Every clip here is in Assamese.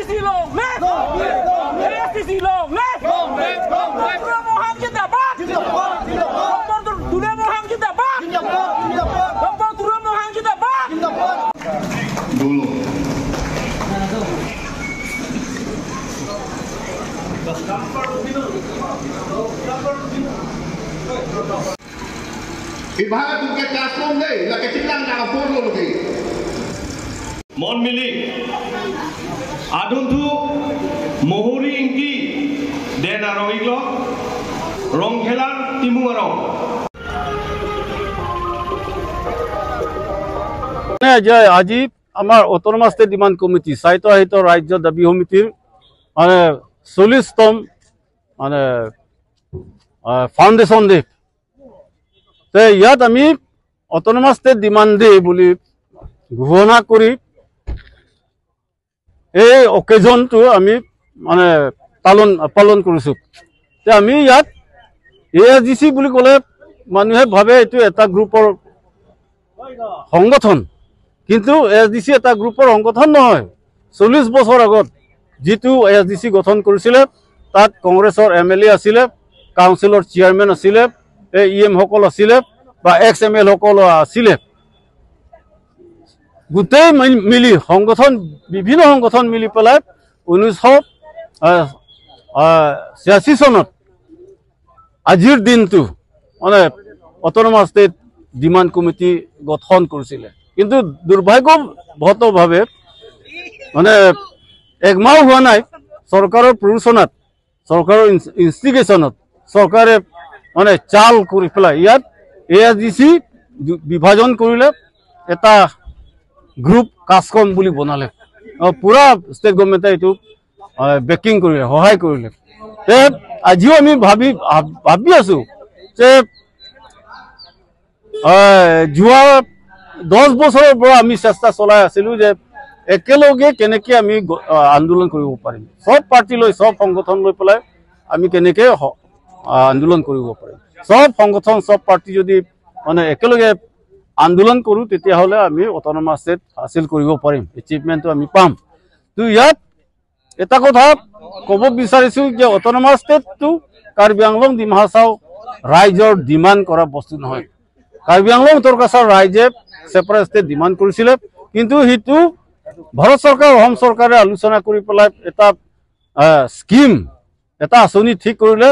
ASDC long live! ASDC long live! Long live! Long live! Mohan Jindabad! Jindabad! Jindabad! Dr. Dure Mohan Jindabad! Jindabad! Jindabad! Dr. Dure Mohan Jindabad! Jindabad! Dulu. Ibhaga तुमके क्लासरूम दे लके चिकलांग ना फोन लो लगे মন মিলি আদুনথু মহুৰি ইংকি দেন আৰং ইগ্ল ৰং খেলাৰ তিমু আৰং আজি আমাৰ অট'নমাছ ষ্টেট ডিমাণ্ড কমিটি স্বায়ত্তশাসিত ৰাজ্য দাবী সমিতিৰ মানে 40তম মানে ফাউণ্ডেশ্যন ডে। ইয়াত আমি অট'নমাছ ষ্টেট ডিমাণ্ড ডে বুলি ঘোষণা কৰি এই অকেজনটো আমি মানে পালন কৰিছোঁ। আমি ইয়াত এ এছ ডি চি বুলি ক'লে মানুহে ভাবে এইটো এটা গ্ৰুপৰ সংগঠন, কিন্তু এ এছ ডি চি এটা গ্ৰুপৰ সংগঠন নহয়। 40 বছৰ আগত যিটো এ এছ ডি চি গঠন কৰিছিলে তাত কংগ্ৰেছৰ এম এল এ আছিলে, কাউন্সিলৰ চেয়াৰমেন আছিলে, এই ই এমসকল আছিলে বা এক্স এম এল সকল আছিলে। গোটেই মিলি সংগঠন, বিভিন্ন সংগঠন মিলি পেলাই 1986 চনত আজিৰ দিনটো মানে অট'নমাছ ষ্টেট ডিমাণ্ড কমিটি গঠন কৰিছিলে। কিন্তু দুৰ্ভাগ্যবশতভাৱে মানে একমাহ হোৱা নাই, চৰকাৰৰ প্ৰৰোচনাত, চৰকাৰৰ ইনষ্টিগেশ্যনত চৰকাৰে মানে চাল কৰি পেলাই ইয়াত এ এছ ডি চি বিভাজন কৰিলে, এটা গ্ৰুপ কাছকম বুলি বনালে। পুৰা ষ্টেট গভৰ্ণমেণ্টে এইটো বেকিং কৰিলে, সহায় কৰিলে। তে আজিও আমি ভাবি ভাবি আছোঁ যে যোৱা 10 বছৰৰ পৰা আমি চেষ্টা চলাই আছিলোঁ যে একেলগে কেনেকৈ আমি আন্দোলন কৰিব পাৰিম, চব পাৰ্টি লৈ, চব সংগঠন লৈ পেলাই আমি কেনেকৈ আন্দোলন কৰিব পাৰিম। চব সংগঠন, চব পাৰ্টি যদি মানে একেলগে আন্দোলন কৰোঁ তেতিয়াহ'লে আমি অট'নমাছ ষ্টেট হাচিল কৰিব পাৰিম, এচিভমেণ্টটো আমি পাম। তো ইয়াত এটা কথা ক'ব বিচাৰিছোঁ যে অট'নমাছ ষ্টেটটো কাৰ্বি আংলং ডিমা হাছাও ৰাইজৰ ডিমাণ্ড কৰা বস্তু নহয়। কাৰ্বি আংলং উত্তৰ কাছাৰ ৰাইজে ছেপাৰেট ষ্টেট ডিমাণ্ড কৰিছিলে, কিন্তু সেইটো ভাৰত চৰকাৰ, অসম চৰকাৰে আলোচনা কৰি পেলাই এটা স্কীম, এটা আঁচনি ঠিক কৰিলে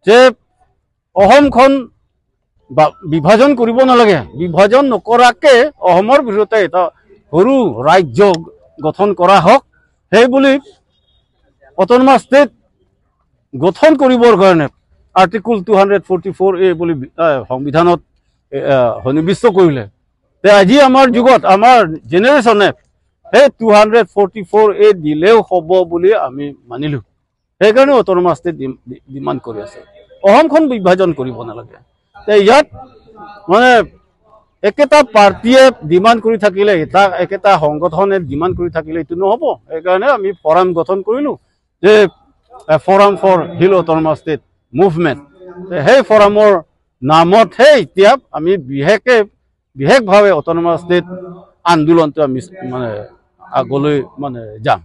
যে অসমখন বিভাজন কৰিব নালাগে, বিভাজন নকৰাকৈ অসমৰ বিৰুদ্ধে এটা সৰু ৰাজ্য গঠন কৰা হওক। সেই বুলি অট'নমাছ ষ্টেট গঠন কৰিবৰ কাৰণে আৰ্টিকল 244 এ বুলি সংবিধানত সন্নিৱিষ্ট কৰিলে। তে আজি আমাৰ যুগত, আমাৰ জেনেৰেশ্যনে সেই 244 এ দিলেও হ'ব বুলি আমি মানিলোঁ। সেইকাৰণে অট'নমাছ ষ্টেট ডিমাণ্ড কৰি আছে, অসমখন বিভাজন কৰিব নালাগে। ইয়াত মানে একেটা পাৰ্টীয়ে ডিমাণ্ড কৰি থাকিলে, এটা একেটা সংগঠনে ডিমাণ্ড কৰি থাকিলে এইটো নহ'ব। সেইকাৰণে আমি ফৰাম গঠন কৰিলোঁ যে forum for hill autonomous state movement. সেই ফৰামৰ নামতহে এতিয়া আমি বিশেষভাৱে অট'নমাছ ষ্টেট আন্দোলনটো আমি মানে আগলৈ মানে যাম।